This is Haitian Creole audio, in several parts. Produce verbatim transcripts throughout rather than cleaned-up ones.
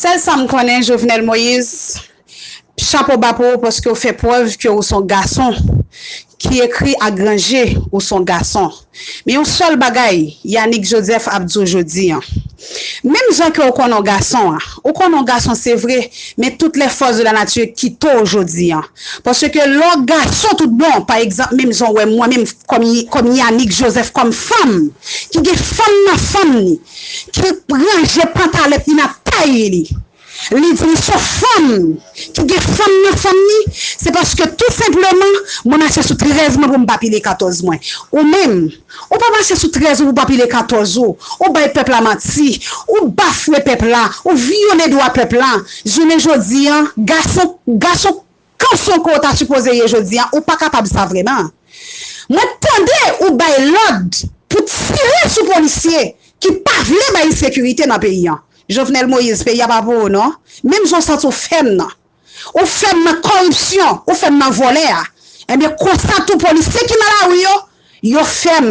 Sèl sa m konnen, Jovenel Moïse, chapo ba pou ou paske ou fè prèv ke ou se yon gason ki ekri ak gran je, ou se yon gason. Men yon sèl bagay, Yanick Joseph ap di w jodi an. Menm jan ke ou konnen yon gason an, ou konnen yon gason se vre, men toutes les forces de la nature kite w jodi an. Paske lè w gason tout bon, pa egzanp, menm jan w wè mwen menm kòm, kòm Yanick Joseph, kòm fanm, ki gen fanm nan fanm ni, ki ranje pantalèt li nan tay li, li di li se yon fanm ki gen fanm nan fanm ni, se paske tou senpleman, mwen mache sou trèz mwen pou m pa pile katòz mwen. Ou menm, ou pa mache sou trèz ou pou pa pile katòz ou, ou bay pèp la manti, ou bafwe pèp la, ou vyole dwa pèp la. Jounen jodi an, gason, gason kanson ke w ta sipoze ye jodi an, ou pa kapab sa vrèman. Mwen tande ou bay lòd pou tire sou polisye ki pa vle bay sekirite nan peyi an. Jovenel Moïse, peyi a pa pou ou non. Menm jan w santi w fèm nan. Ou fèm nan kòripsyon, ou fèm nan vòlè a. Ebyen konsa tou polisye ki nan lari yo, yo fèm.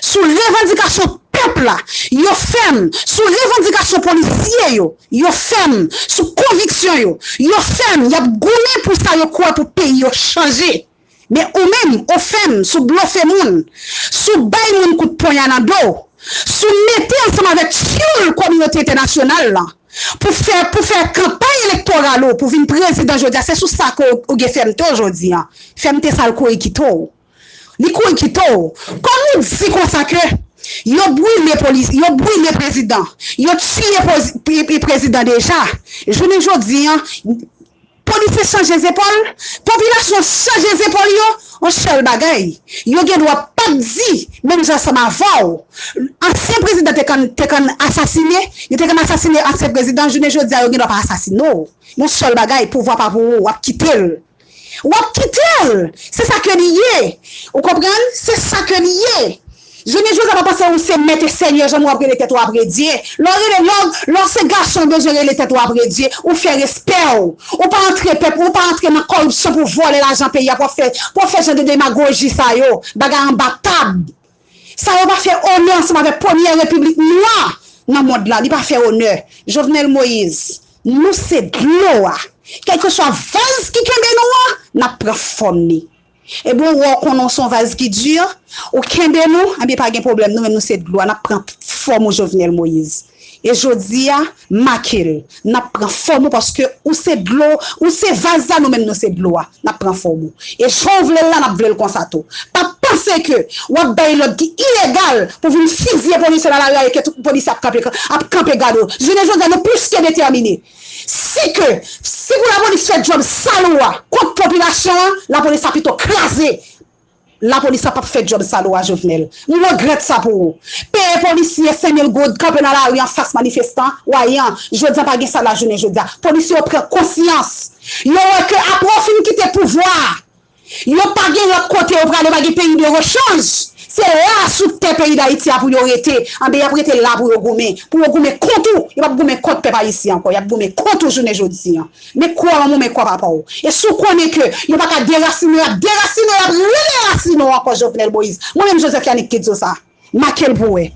Sou revandikasyon pèp la, yo fèm. Sou revandikasyon polisye yo, yo fèm. Sou konviksyon yo, yo fèm. Y ap goumen pou sa yo kwè pou peyi yo chanje. Men ou menm, ou fèm sou blofe moun, sou bay moun kout ponya nan do, sou mete ansanm avèk tyoul kominote entènasyonal lan pou fè, pou fè kanpay elektoral ou pou vin prezidan jodi a, se sou sa ke ou, ou gen fèmte w jodi an. Fèmte sa l kouri kite w. Li kouri kite w. Kòm ou di konsa ke yo brile polis, yo brile prezidan, yo tiye pozi-, pre-, pre-, prezidan deja. Jounen jodi an, polisye chanje zepòl, popilasyon chanje zepòl yo, yon sèl bagay. Yo gen dwa p ap di, menm jan ansanm avè w, ansyen prezidan te konn, te konn asasine, yo te konn asasine ansyen prezidan, jounen jodi a yo gen dwa pa asasine w. Yon sèl bagay, pouvwa pa pou ou, w ap kite l. W ap kite l. Se sa ke li ye. Ou konprann? Se sa ke li ye. Jounen jodi a pa panse ou se mèt e senyè, jan w ap rele tèt ou apre Dye. Lè w rele, lè w, lè w se gason, w bezwen rele tèt ou apre Dye. Ou fè respè w. Ou pa antre pèp, ou pa antre nan kòripsyon pou vòlè lajan peyi a, pou w ap fè, pou w ap fè jan de demagoji sa yo. Bagay anba tab. Sa yo pa fè onè ansanm avèk premyè repiblik nwa nan mond la. Li pa fè onè. Jovenel Moïse, nou se dlo a. Kèlkeswa vaz ki kenbe nou an, n ap pran fòm ni. Ebyen, ou wè, ou konnen w se yon vaz ki di, ou kenbe nou, ebyen, pa gen pwoblèm, nou menm nou se dlo a, n ap pran fòm ou, Jovenel Moïse. E jodi a, make l, n ap pran fòm ou paske ou se dlo, ou se vaz la, nou menm nou se dlo a, n ap pran fòm ou. E jan w vle l la, n ap vle l konsa tou. Pa panse ke w ap bay lòd ki ilegal pou vin fizye polisye nan lari a e ke tout polisye ap kanpe, ap kanpe gade w. Jounen jodi a, nou plis ke detèmine. Si ke, si pou lapolis fè djòb sal ou a kont popilasyon an, lapolis ap pito kraze. Lapolis la p ap fè djòb sal ou a, Jovenel. M regrèt sa pou ou. Peye polisye senk mil goud, kanpe nan lari anfas manifestan, wayan, jodi a pa gen sa lajounen jodi a. Polisye yo pran konsyans. Yo wè ke apre w fin kite pouvwa a, yo pa gen lòt kote yo prale, yo pa gen peyi de rechanj. Se la sou tè peyi Dayiti a pou yo rete. Anben, y ap rete la pou yo goumen. Pou yo goumen kont ou. Yo p ap goumen kont pèp ayisyen ankò. Y ap goumen kont ou jounen jodi a. Men kwa manman w, men kwa papa w. E si w konnen ke yo pa ka derasine w, y ap derasine w, y ap rederasine w ankò, Jovenel Moïse. Mwen menm Joseph Yanick ki di w sa. Make l pou w wè.